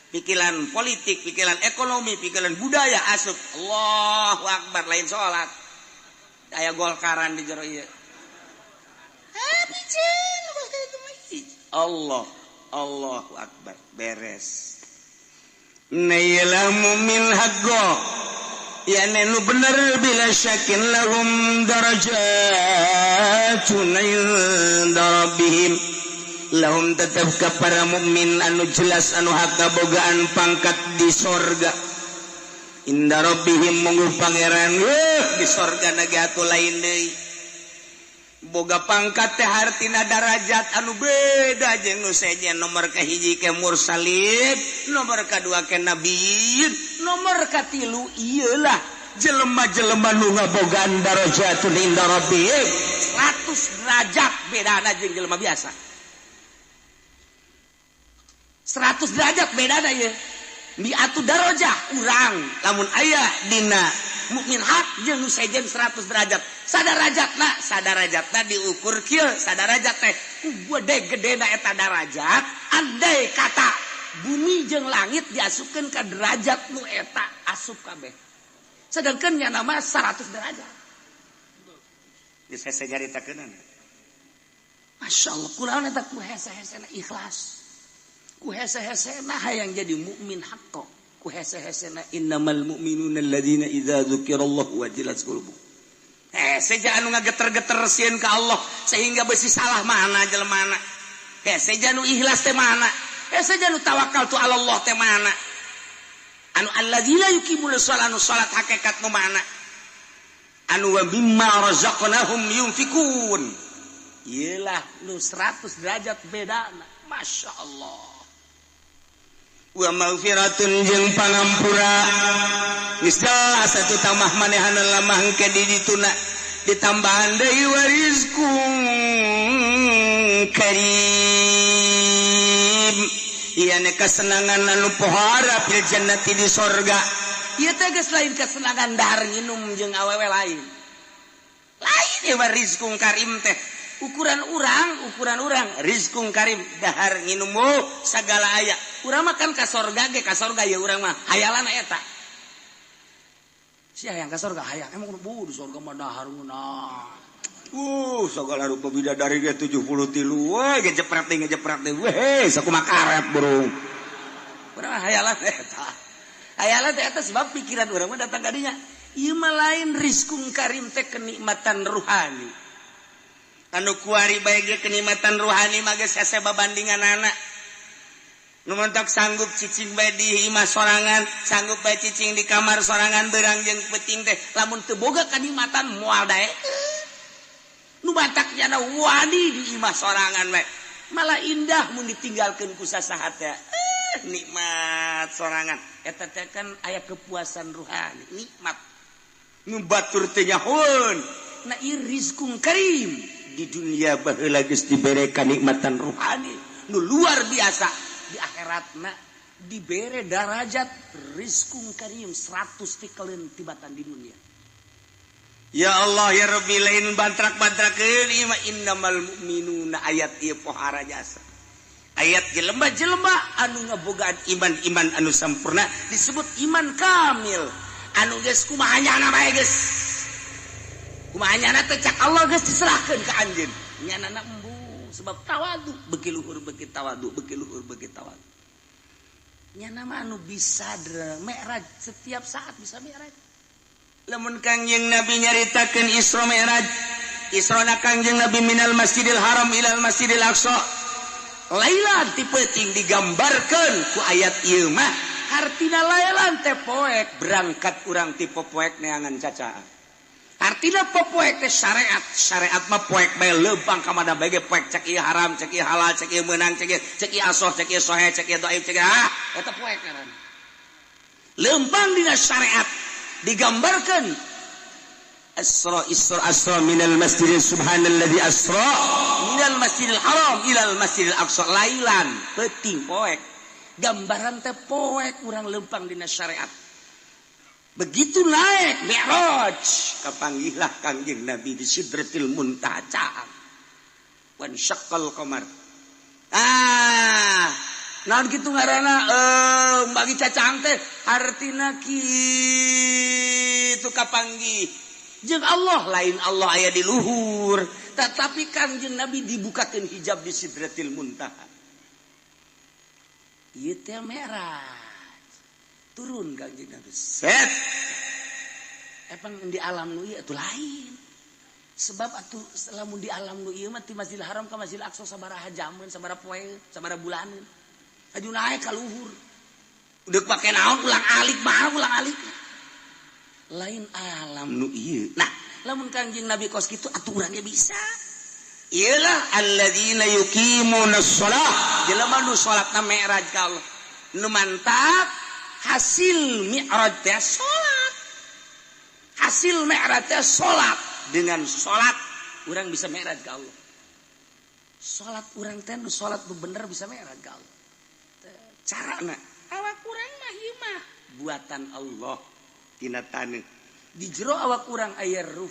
Pikiran politik, pikiran ekonomi, pikiran budaya asup. Allahu Akbar lain salat. Aya golkaran di jero ieu. Allah, Allahu Akbar, beres. Nailah mumin haqqo. Ya nu bener bila syakin lahum darajatun inda rabbihim. Lahum tetap ke para mukmin anu jelas anu hak kabogaan pangkat di sorga. Inda rabbihim mungguh pangeran di sorga nage atuh lain deui. Boga pangkat teh hartina darajat anu beda jeung nu sejen nomor kahiji ke mursalin, nomor kadua ke nabiyin, nomor katilu ieu lah jelema-jelema nu ngabogaan darajatun inda rabbihim 100 derajat bedana jeung jelema biasa. 100 derajat bedana ieu. Mi'atu darajah urang lamun aya dina mukmin hak jeung nu sejen 100 derajat. Sadarajatna, sadarajatna diukur kieu, sadarajat teh ku gede-gedena eta darajat, andai kata bumi jeung langit diasupkeun ka derajat nu eta asup kabeh. Sedangkan nya nama 100 derajat. Geus hese nyaritakeunana. Masyaallah kulaon eta ku hese-hesena ikhlas. Ku hese-hesena hayang jadi mukmin haqqo. Ku hese-hesena innamal mu'minuna alladzina idza dzukirallahu wajilat qulubuhum. Seja anu ngageter-geter sieun ka Allah sehingga besi salah mana jelemana. Seja nu ikhlas teh mana. Seja nu tawakal tu Allah teh mana. Anu alladzina yuqimuna shalat anu salat hakikat nu mana. Anu wa mimma razaqnahum yunfikun. Iyalah nu 100 derajat bedana. Masya Allah. Wa maghfiratun jeung pangampura. Geus jelas atuh tamah manehana lamah engke di dituna ditambahan deui wa rizqun karim. Ieu ne kasenangan anu pohara fil jannati di sorga. Ieu teh geus lain kasenangan dahar nginum jeung awewe lain. Lain ieu mah rizqun karim teh. Ukuran urang rizqun karim dahar nginum sagala aya. Urang mah kan ka sorga ge ka sorga ya urang mah hayalana eta. Sia hayang ka sorga hayang emang bu di sorga mah dahar ngeunah. Sagala rupa bidadari ge 73 we ngejepret deui we sakumaha karet burung. Urang mah hayalan eta. Hayalan teh eta sebab pikiran urang mah datang ka dinya. Ieu mah lain rizqun karim teh kenikmatan ruhani. Anu kuari bae ge kenikmatan ruhani mah geus hese babandinganana. Nu mentok sanggup cicing bae di imah sorangan, sanggup bae cicing di kamar sorangan beurang jeung peuting teh lamun teu boga kanikmatan moal daekeun. Nu batak nyana wani di imah sorangan bae. Malah indah mun ditinggalkeun ku sasaha teh. Nikmat sorangan. Eta teh kan aya kepuasan ruhani, nikmat. Nu batur teh nyahoeun. Na ieu rizqun karim. Di dunia baheula geus dibere kanikmatan ruhani nu luar biasa, di akhiratna dibere darajat rizqun karim 100 tikaleun tibatan di dunia. Ya Allah ya Rabbi lain bantrak-bantrakeun ieu mah innamal mu'minuna ayat ieu pohara jasa. Ayat jelema-jelema anu ngabogaan iman-iman anu sampurna disebut iman kamil. Anu geus kumaha nyana bae geus. Kumaha nyana teh cak Allah geus diserahkeun ka anjeun. Nyanana embung sebab tawadu beuki luhur beuki tawadu beuki luhur beuki tawadu. Nyana mah anu bisa mi'raj setiap saat bisa mi'raj. Lamun Kangjeng Nabi nyaritakeun Isra Mi'raj, Isra na Kangjeng Nabi minal Masjidil Haram ilal Masjidil Aqsa. Lailan ti peuting digambarkeun ku ayat ieu mah, hartina lailan teh poek berangkat urang ti popoek neangan cacaan. Artina popoek teh syariat, syariat mah poek bae leumpang ka mana bae ge poek cek ieu haram, cek ieu halal, cek ieu meunang, cek ieu asoh, cek ieu soheh, cek ieu dhaif, cek ieu ah, eta poek ngaranna. Leumpang dina syariat digambarkan Asra Isra Asra minal masjidil subhanalladzi asra minal masjidil haram ilal masjidil aqsa lailan peuting poek gambaran teh poek urang leumpang dina syariat. Begitu naik mi'raj kapanggihlah Kangjeng Nabi di Sidratil Muntaha wan syaqqal qamar. Ah naon kitu ngaranna bagi cacang teh hartina kitu kapanggih jeung Allah lain Allah aya di luhur tetapi Kangjeng Nabi dibukakeun hijab di Sidratil Muntaha. Ieu teh mi'raj turun Kangjeng Nabi set epang di alam nu ieu atuh lain sebab atuh lamun di alam nu ieu mah ti Masjidil Haram ka Masjidil Aqsa sabaraha jameun sabaraha poe sabaraha bulaneun aju naik ka luhur udah pake naon ulang alik mah ulang alik lain alam nu ieu. Nah lamun Kangjeng Nabi kos kitu atuh urang ge bisa. Iyalah alladzina yuqimuna shalah jelema nu salatna mi'raj ka Allah nu mantap hasil mi'raj teh salat, hasil mi'raj teh salat. Dengan salat urang bisa mi'raj ka Allah. Salat urang teh nu salat nu bener bisa mi'raj ka Allah. Carana awak urang mah ieu mah buatan Allah tina taneuh. Di jero awak urang aya ruh,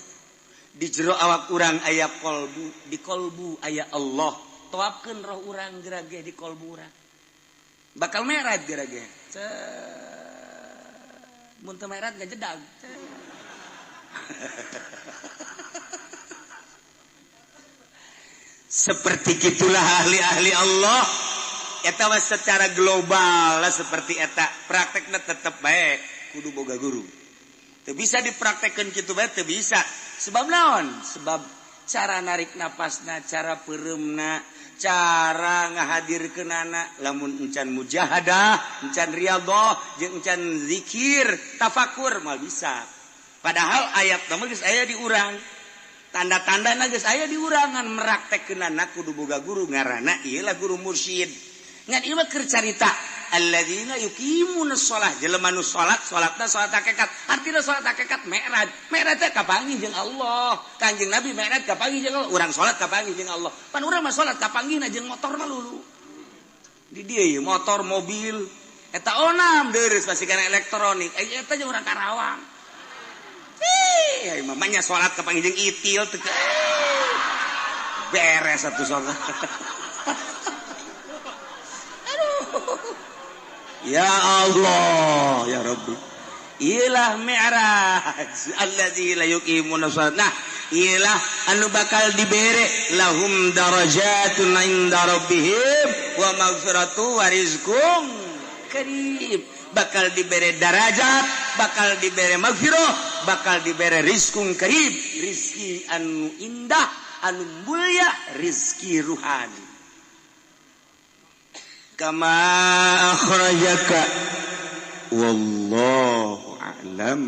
di jero awak urang aya kolbu, di kolbu aya Allah. Toapkeun roh urang gerage di kolbu urang bakal mi'raj gerage. Mun teu mi'raj ngajedag. Seperti gitulah ahli-ahli Allah. Eta mah secara global lah seperti eta praktekna tetep bae kudu boga guru. Teu bisa dipraktekkeun kitu bae teu bisa. Sebab naon? Sebab cara narik napasna, cara peureumna, cara ngahadirkeunana lamun encan mujahadah, encan riyadhah, jeung encan zikir, tafakur moal bisa. Padahal ayat mah geus aya di urang. Tanda-tandana geus aya di urangan meraktekkeunana kudu boga guru ngaranna ieu lah guru mursyid. Ngan ieu mah keur carita alladzina yuqimuna shalah jelema nu salat salatna salat hakikat artina salat hakikat mi'raj mi'raj teh kapanggih jeung Allah. Kangjeng Nabi mi'raj kapanggih jeung Allah, urang salat kapanggih jeung Allah. Pan urang mah salat kapanggihna jeung motor mah lulu di dieu ieu motor mobil eta onam deureuss pasti kana elektronik eta jeung urang Karawang. Ih mamanya salat kapanggih jeung itil teu beres atuh salat. Ya Allah ya Rabbi. Ilah mi'raj allazi la yuqimuna shalah. Nah, ilah anu bakal dibere lahum darajatun inda rabbihim wa maghfiratu wa rizqum karim. Bakal dibere darajat, bakal dibere maghfirah, bakal dibere rizqum karim, rizki anu indah, anu mulia, rizki ruhani. Kama akhrajaka wallahu a'lam.